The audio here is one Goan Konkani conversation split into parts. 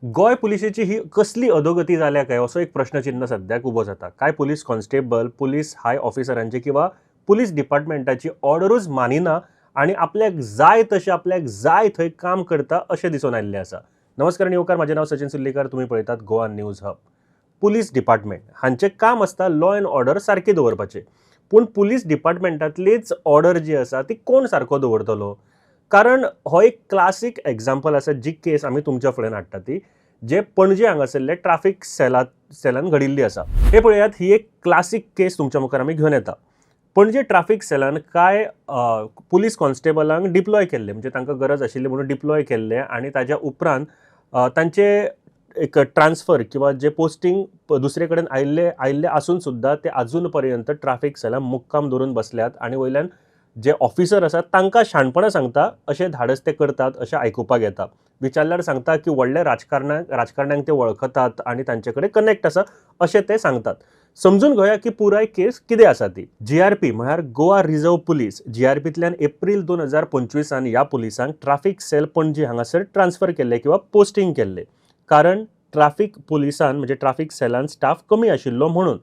गोंय पुलिशेची ही कसली अधोगती जाल्या काय असो एक प्रश्नचिन्ह सद्याक उबो जाता. काय पुलीस कॉन्स्टेबल पुलीस हाय ऑफिसरांची किंवा पुलीस डिपार्टमेंटाची ऑर्डरूच मानिना आनी आपल्याक जाय तशें आपल्याक जाय थंय काम करता अशें दिसून आयिल्लें आसा. नमस्कार आनी येवकार, म्हाजें नांव सचिन सुर्लीकर, तुमी पळयतात Goa news hub. Police department हांचें काम आसता लॉ एंड ऑर्डर सारकी दवरपाचें, पूण पुलीस डिपार्टमेंटांतलीच ऑर्डर जी आसा ती कोण सारको दवरतलो? कारण हो एक क्लासीक एग्जाम्पल आसा जी केस आमी तुमच्या फुड्यान हाडटा ती जे पणजे हांगासरले ट्राफीक सेलान घडिल्ली आसा. हे पळयात, ही एक क्लासीक केस तुमच्या मुखार आमी घेवन येता. पणजे ट्राफीक सेलान कांय पुलीस कॉन्स्टेबलांक डिप्लॉय केल्ले, म्हणजे तांकां गरज आशिल्ली म्हणून डिप्लॉय केल्ले आनी ताज्या उपरांत तांचे एक ट्रान्सफर किंवा जे पोस्टिंग दुसरे कडेन आयिल्ले आसून सुद्दां ते अजून पर्यंत ट्राफीक सेलान मुक्काम दवरून बसल्यात आनी वयल्यान जे ऑफिसर आसात तांकां शाणपणां सांगता अशें धाडस ते करतात अशें आयकुपाक येता. विचारल्यार सांगता की व्हडल्या राजकारण्यांक ते वळखतात आनी तांचे कडेन कनेक्ट आसा अशें ते सांगतात. समजून घेवया की पुराय केस कितें आसा ती. जीआरपी म्हळ्यार गोवा रिजर्व पुलीस, जीआरपींतल्यान एप्रील 2025 ह्या पुलिसांक ट्राफीक सेल पणजी हांगासर ट्रान्सफर केल्ले किंवा पोस्टिंग केल्ले, कारण ट्राफीक पुलिसान म्हणजे ट्राफीक सेलान स्टाफ कमी आशिल्लो म्हणून.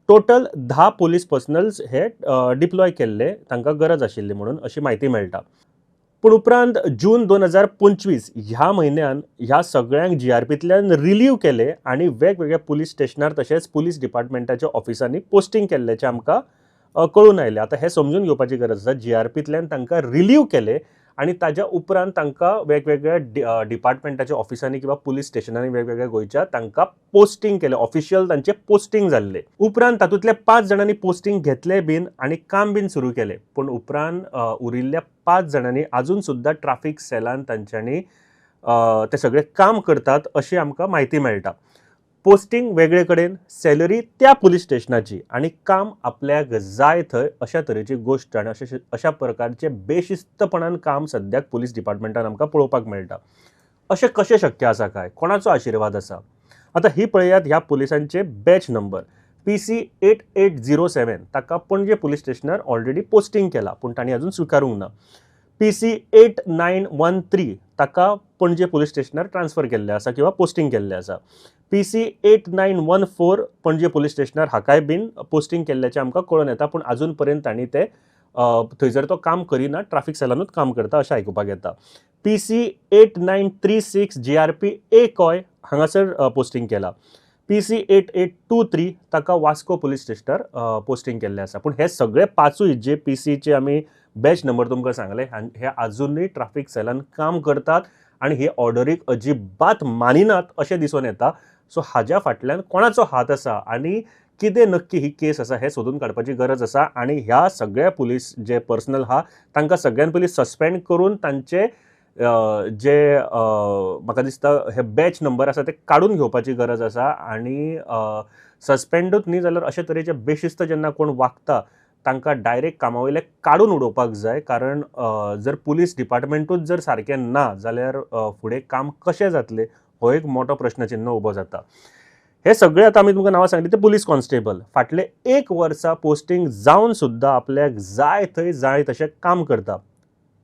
टोटल 10 पुलीस पर्सनल्स हे डिप्लॉय केल्ले, तांकां गरज आशिल्ली म्हणून अशी म्हायती मेळटा. पूण उपरांत जून 2025 ह्या म्हयन्यान ह्या सगळ्यांक जीआरपींतल्यान रिलीव केले आनी वेगवेगळ्या पुलीस स्टेशनार तशेंच पुलीस डिपार्टमेंटाच्या ऑफिसांनी पोस्टिंग केल्ल्याचें आमकां कळून आयलें. आतां हें समजून घेवपाची गरज आसा, जीआरपींतल्यान तांकां रिलीव केले आनी ताज्या उपरांत तांकां वेगवेगळ्या डिपार्टमेंटाच्या ऑफिसांनी किंवा पुलीस स्टेशनांनी वेगवेगळ्या गोंयच्या तांकां पोस्टिंग केलें, ऑफिशियल तांचें पोस्टिंग जाल्लें. उपरांत तातूंतल्या 5 जाणांनी पोस्टिंग घेतलें बीन आनी काम बीन सुरू केलें, पूण उपरांत उरिल्ल्या 5 जाणांनी आजून सुद्दां ट्राफीक सेलान तांच्यांनी ते सगळे काम करतात अशी आमकां म्हायती मेळटा. पोस्टिंग वेगळे कडेन, सॅलरी त्या पुलीस स्टेशनाची आनी काम आपल्याक जाय थंय अशा तरेची गोश्ट आनी अशा प्रकारचे बेशिस्तपणान काम सद्याक पुलीस डिपार्टमेंटान आमकां पळोवपाक मेळटा. अशें कशें शक्य आसा काय? कोणाचो आशिर्वाद आसा? आतां ही पळयात ह्या पुलिसांचे बॅच नंबर PC 8807, ताका पणजे पुलीस स्टेशनार ऑलरेडी पोस्टिंग केला पूण तांणी अजून स्विकारूंक ना. PC 8913 ताका पणजे पुलीस स्टेशनार ट्रान्सफर केल्लें आसा किंवा पोस्टिंग केल्लें आसा. PC 8914 Panaji police स्टेशनार हाकाय बीन पोस्टिंग केल्ल्याचें आमकां कळून येता, पूण अजून पर्यंत तांणी ते थंयसर तो काम करिना, ट्राफीक सेलानूच काम करता अशें आयकुपाक येता. PC 8936 GRP एकॉय हांगासर पोस्टिंग केला. PC 8823 ताका वास्को पुलीस स्टेशनार पोस्टिंग केल्लें आसा. पूण हे सगळे 5 जे पीसीचे आमी बॅच नंबर तुमकां सांगले हे आजुनूय ट्राफीक सेलान काम करतात आनी हे ऑर्डरीक अजिबात मानिनात अशें दिसून येता. सो हाज्या फाटल्यान कोणाचो हात आसा आनी कितें नक्की ही केस आसा हें सोदून काडपाची गरज आसा आनी ह्या सगळ्या पुलीस जे पर्सनल आहा तांकां सगळ्यान पयलीं सस्पेंड करून तांचे जे म्हाका दिसता हे बॅच नंबर आसा ते काडून घेवपाची गरज आसा आनी सस्पेंडूच न्ही जाल्यार अशे तरेचे बेशिस्त जेन्ना कोण वागता तांकां डायरेक्ट कामा वयले काडून उडोवपाक जाय, कारण जर पुलीस डिपार्टमेंटूच जर सारकें ना जाल्यार फुडें काम कशें जातलें हो एक मोठो प्रश्नचिन्ह उबो जाता. हे सगळे आतां आमी तुमकां नांवां सांगली ते पुलीस कॉन्स्टेबल फाटले 1 वर्सा पोस्टिंग जावन सुद्दां आपल्याक जाय थंय जाय तशें काम करता.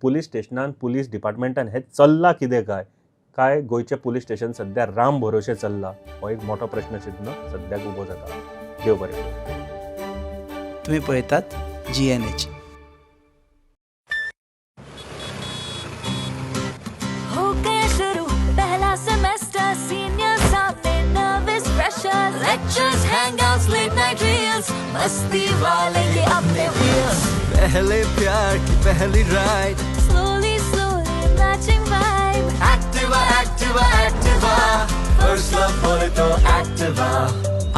पुलीस स्टेशनान पुलीस डिपार्टमेंटान हें चल्लां कितें काय? काय गोंयचें पुलीस स्टेशन सद्या राम भरोशे चल्लां हो एक मोठो प्रश्नचिन्ह सद्याक उबो जाता. देव बरें करूं. तुम्ही पळयतात GNH. हो गया शुरू पहला सेमेस्टर, सीनियर सामने nervous pressure, lectures, hangouts, late night reels, मस्ती वाले ये अपने व्हील्स, पहले प्यार की पहली ride, slowly slowly matching vibe, Activa Activa Activa, first love बोले तो एक्टिवा,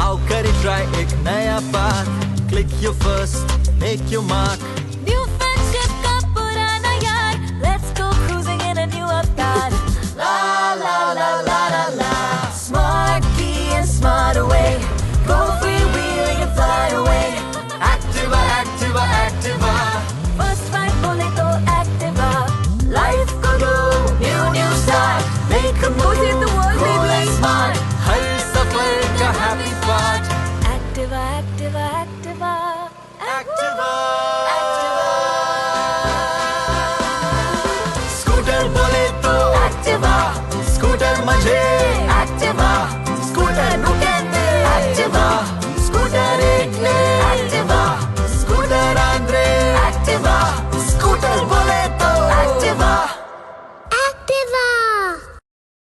आओ करे ट्राई एक नया path, click your first, make your mark, new friendship का पुराना यार, let's go cruising in a new avatar, la la la la la la, smart key and smart away, go free wheeling and fly away, Activa Activa Activa, first ride बोले तो Activa, life co do new new start, make a move, the world, cool baby. and smart, हर सफर का happy part, Activa Activa Activa Activa, scooter बोले तो एक्टिवा, स्कूटर मजे। Activa, scooter नुकी.